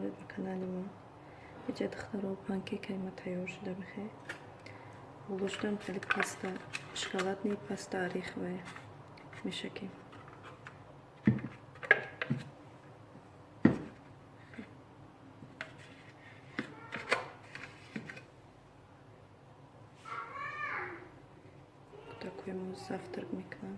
Омадед ба канали мо. Иҷа, духтаро, панкейкаи ма тайёр шуда бихе. Гузоштам хеле паста шоколадный, паста ореховая мешакем. Такой мо завтрак мекунам.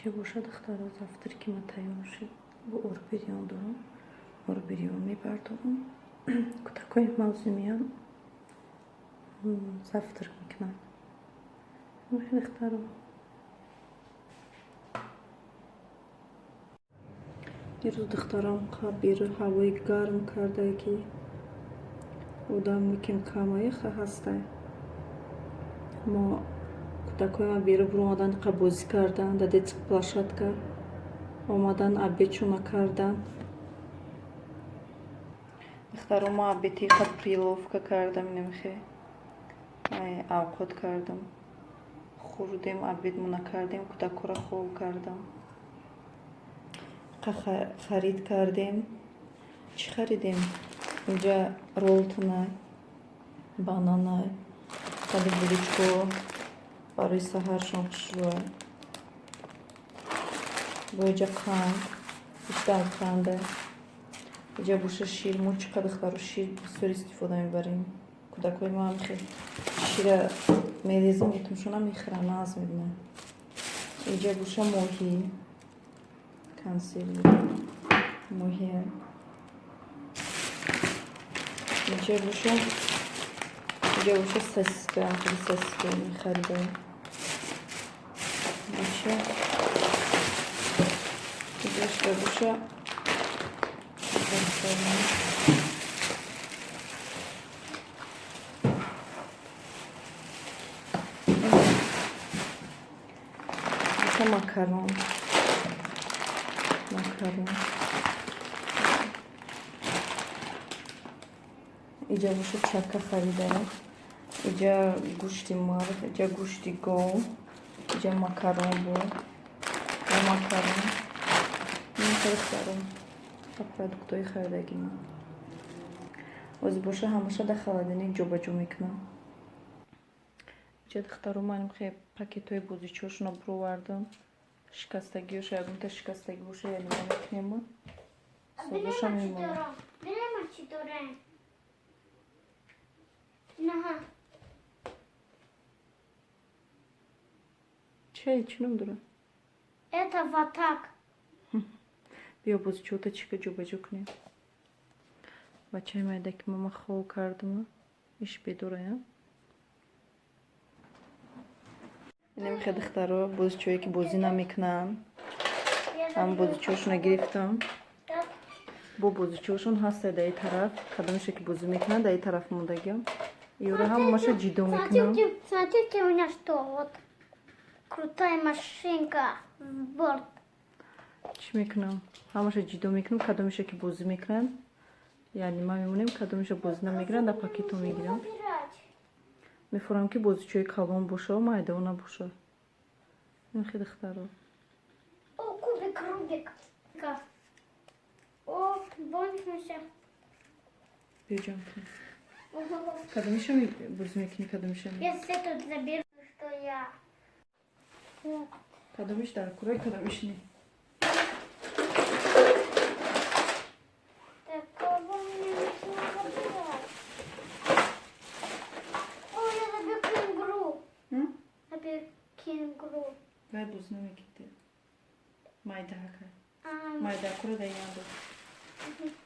Иҷа боша, духтаро, завтраки ма тайёр шуд. Бо орбирён дорам. Орбирён мебардорам. Кӯдакои мавзумиям завтрак мекунанд. Духтаро. Дирӯз, духтарам, беру ҳавои гарм карда, ки одам лекин камаеха ҳастай. Мо кӯдакҳои ман берун буромадан, қа бозӣ кардан дар детский площадка, омадан, обедшона кардан. Духтаро, ма обеди қа перловка кардам, инамихе авқот кардам, хӯрдем, обедмона кардем, кӯдакҳоро хоб кардам. Қа харид кардем. Чӣ харидем? Инҷа ролтонай, бананай, қади булочко барои саҳаршон хушрӯай. Бо иҷа қанд, иштам қанда. Иҷа боша шир. Мо чӣ қадар, духтаро, шир бисёр истифода мебарем. Кӯдакҳои ма хел шира мерезем, метумшона мехӯранд, нағз мебинанд. Иҷа боша моҳӣ, консерви моҳия. Иҷа боша сосиска, хели сосиска мехарида. Бача, иҷашка боша боша макарон, макарон. Иҷа боша чака харида. Иҷа гӯшти мурғ, иҷа гӯшти гов, иҷа макарон буд. Макарон. Ин духтарон продуктҳои харидагӣ ман. Ози боша ҳамаша дар холодильник ҷобаҷо мекунам. Иҷа, духтаро, ман хе пакетҳои бозичаҳошонро бировардам. Шикастагиёша, ягонта шикастагӣ боша, яъне ма мекунем, созоша мемонад. Бинема, чӣ дорем. Наҳа. Чай, чӣ ном дорад? Это вот так. Биё, бозичаҳота чика ҷобаҷо кунем. Бачаи майда, ки мама хоб кардама, иш бедорая. Инамихе, духтаро, бозичаҳое, ки бозӣ намекунанд, ҳам бозичаҳошонро гирифтам. Бо бозичаҳошон ҳастад дар ин тараф. Кадомеше ки бозӣ мекунанд, дар ин тараф мондагиам. Ёро ҳамаша ҷидо мекунам. Смотрите, у меня что, вот крутая машинка, борт. Чӣ мекунам? Ҳамаша ҷидо мекунам, кадомеше ки бозӣ мекунанд, яъне ма мемонем, кадомеша бозӣ намегиранд, дар пакето мегирам. Мефурам, ки бозичаҳои калон боша, майдао набоша. Инхе, духтаро. О, кубик, Рубик. О, бонусмся. Биё, ҷамъ кунем. Кадомеша бозӣ мекунӣ, кадомеша? Я все тут заберу, что я. Кадомиш дар курай, кадомиш не? Так, кого мне нужно забирать? О, я заберу кенгуру. Заберу кенгуру. Вай бозӣ намекунӣ. Майдака. А, Майдакура дар яндо.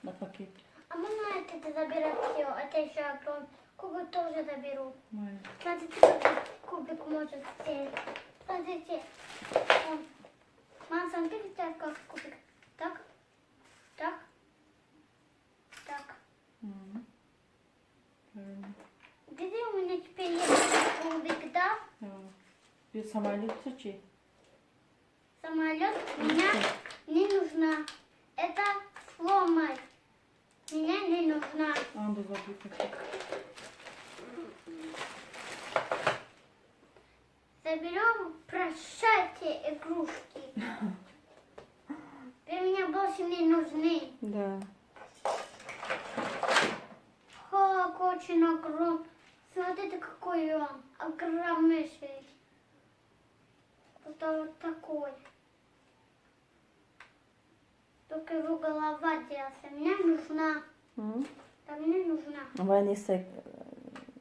На пакет. А можно это забирать все? Это еще огромный. Кубик тоже заберу. Май. Смотрите, какой кубик может сесть. Смотрите. Вон. Мам, смотрите, как кубик. Так? Самолёт чи? Самолет меня не нужна. Это сломать. Меня не нужна. Андоза ду пакет. Заберем, прощайте, игрушки. Вы мне больше не нужны. Да. Как очень огромный. Смотрите, какой он. Огромнейший. Вот такой. Только его голова делается. Мне нужна. Да мне нужна. Вай неста,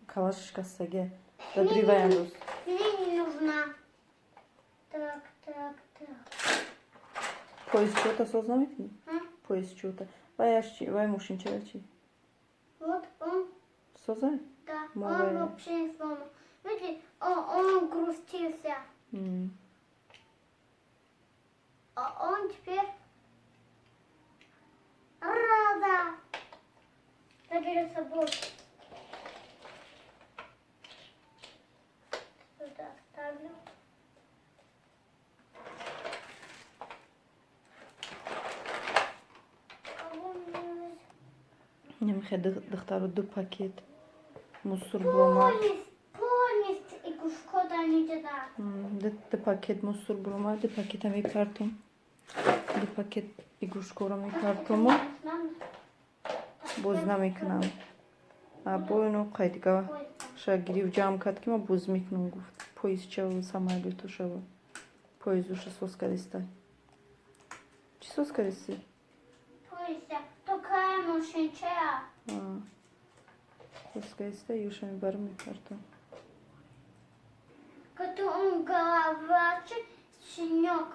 калаш шикастаге. Дадри вай андоз. Мне не нужна. Так, так, так. Поездчота соз намекунӣ? А? Поездчота. Вай аш чи? Вай мошинчара чи? Вот он. Созай? Да, Малая. он вообще не сломан. Видите, он грустился. А он теперь рада. Заберет с собой. Сюда ставлю. Кого мне Намехе, духтаро, ду пакет мусор буромад. Полностью, полностью игрушку да не да. Ду пакет мусор буромад, ду пакета мепартом. Ду пакет игрушкоро мепартому. Боз намекунам. А бо ино қайдига ша гириф, ҷамъ кард, ки ма боз мекунам, гуфт. Поездчаву самолётушава. Поездуша соз кардистай. Чӣ соз кардисти? Поезд, такая машинчая. Соз кардистай, юша мебарам, мепартом. Когда он голова, щенок.